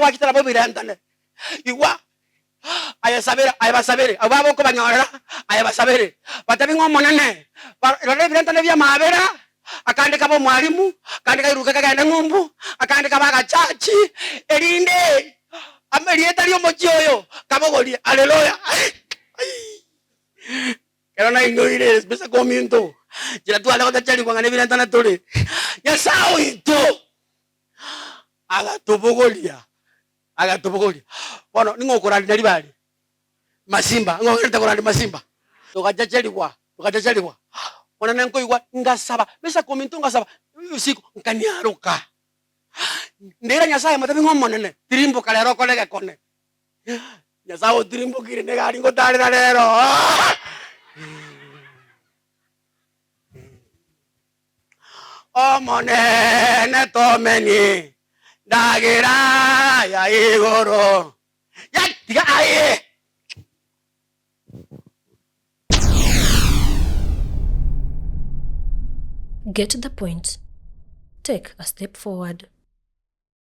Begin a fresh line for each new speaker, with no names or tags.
gwachete nabo ebirentane. Igwa, aye sabera, aye basabere, abwo bagokobanyorera, aye basabere. Batebi ng'a Omonene, ba rora ebirentane bi'amaabera, akande kabe omwalimu, akande kairuke kagende ng'umbu, akande kabe agachachi, erinde ame erieta ri'omochie oyo kabogorie. Haleluya! Ekero nainyoire ebisaku ominto, nchera tware gotacherigwa ng'a nebirentane tore, Nyasae oito agatobogoria, agatobogoria. Bono ning'o okorandia naria baria? Masimba, ng'o ogenderete korandia masimba? Togachacherigwa, togachacherigwa. Bono nkoigwa ngasaba, ebisaku ominto ngasaba usiku, nkaniaroka. Ndeira Nyasae motebi ng'a Omonene, tirimboka rero okore egekone. Nyasae otirimbokire negari ngotarera rero. Omonene tomeni ndagera ya igoro. Ya tiga aye.
Get the point. Take a step forward.